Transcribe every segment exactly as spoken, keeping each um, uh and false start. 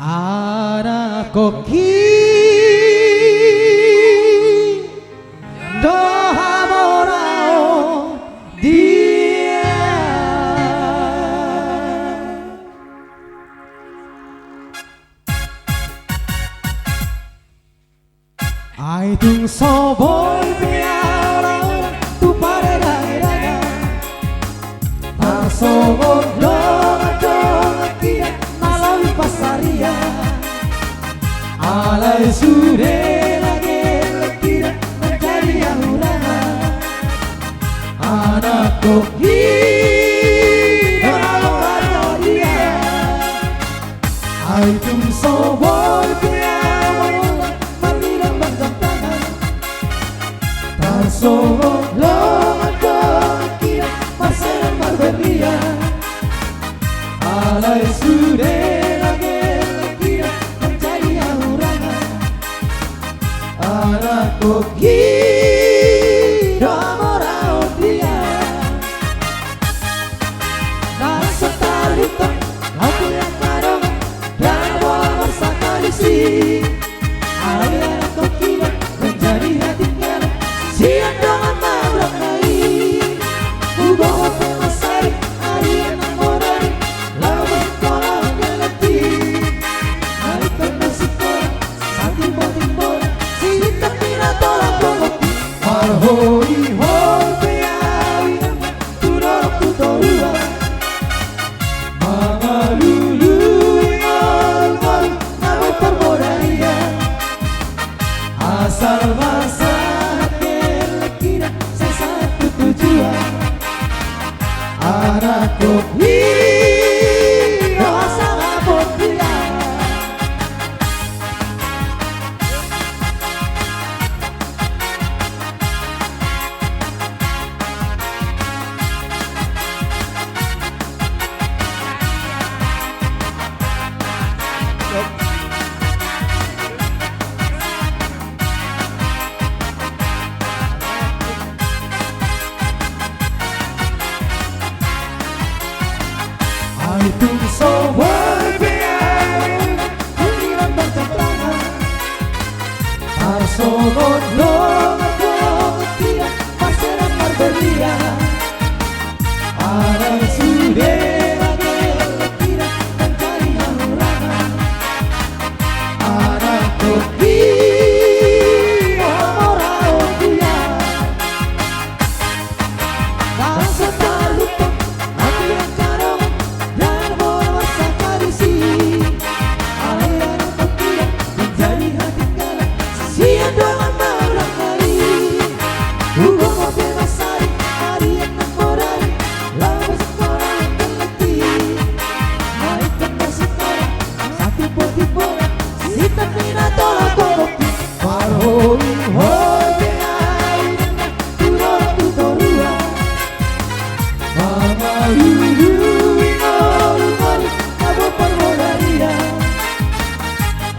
Anakkongki do hamoraon dia. Ai tung so boi pe ahu laho tu pardaeranan, tarsongon dongandonganta na laho pansarian. Alai sude lage lelengkida manjadi hahurangan. Anakkongki do hamoraon dia. Ai tung so boi pe ahu marlindang marjamtangan, tarsongon dongandonganta marseda marberlian. Alai sude lage lelengkida manjadi hahurangan. Anakkongki do hamoraon dia. Nasa tarlupa laho tu angka dongan, dang pola marsadari si. Alai anakkongki do manjadi hatinggalan sian dongan na mulak nai. Huboto pe mansai ari na modari, laho sikola hon lelengki. Naeng pe na sikola, satimbo-timbo, sitangkina tolap pongki. Marhoi-hoi pe ahu inang tu dolok tu toruan, mangalului ngolu-ngolu na boi parbodarian. Asal ma sahat lelengkida sai sahat tu tujuan. Anakkongki do hamoraon dia. Ai tung so boi pe ahu marlindang marjamtangan, tarsongon dongandonganta marseda marberlian. Alai sude lage lelengkida manjadi hahurangan. Anakkongki do hamoraon dia. Nasa tarlupa laho tu angka dongan, dang pola marsadari si. Alai anakkongki do manjadi hatinggalan sian dongan na mulak nai. Huboto pe mansai ari na modari, laho sikola hon lelengki. Naeng pe na sikola, satimbo-timbo, sitangkina tolap pongki. Marhoi-hoi pe ahu inang tu dolok tu toruan, mangalului ngolu-ngolu na boi parbodarian.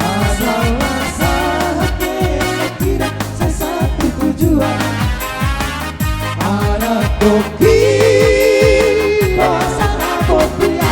Asal ma sahat lelengkida sai sahat tu tujuan. Anakkongki do hamoraon dia.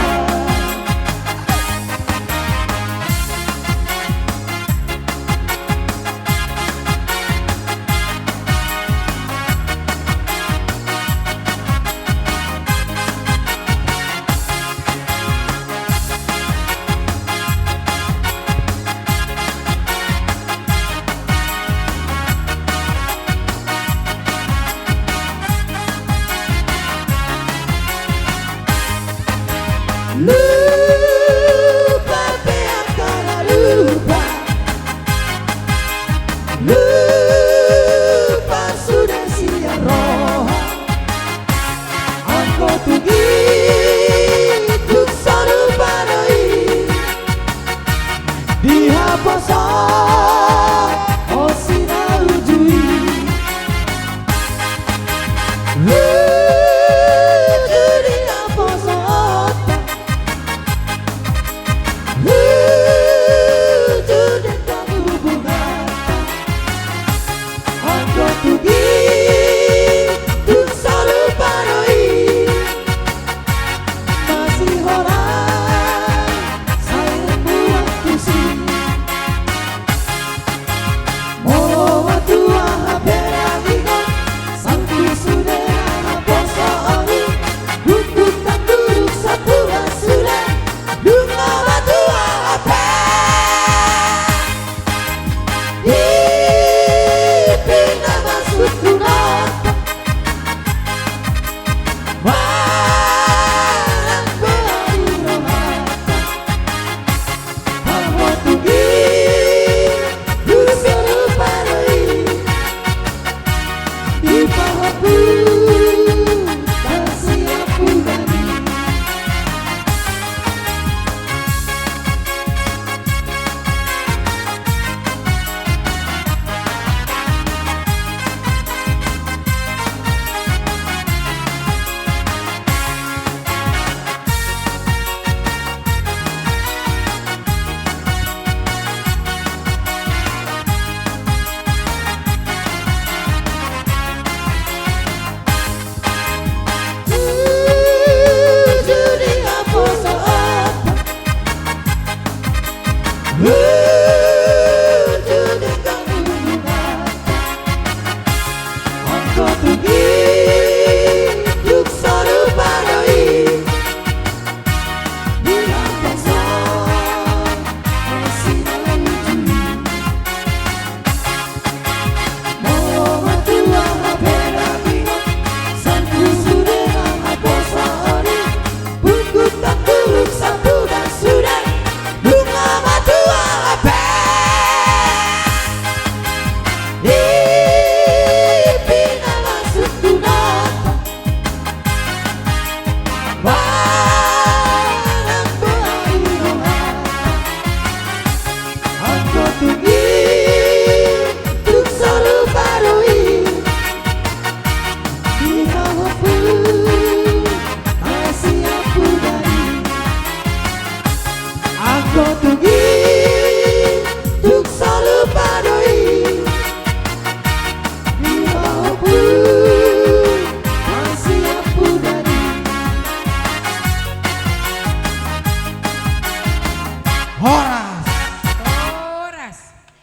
Lupa pe angka na lupa, lupa sude sian roha. Anggo tung i, tung so lupa do i. Dihaposhon ho si na uju i. Uju dihaposhon. Godung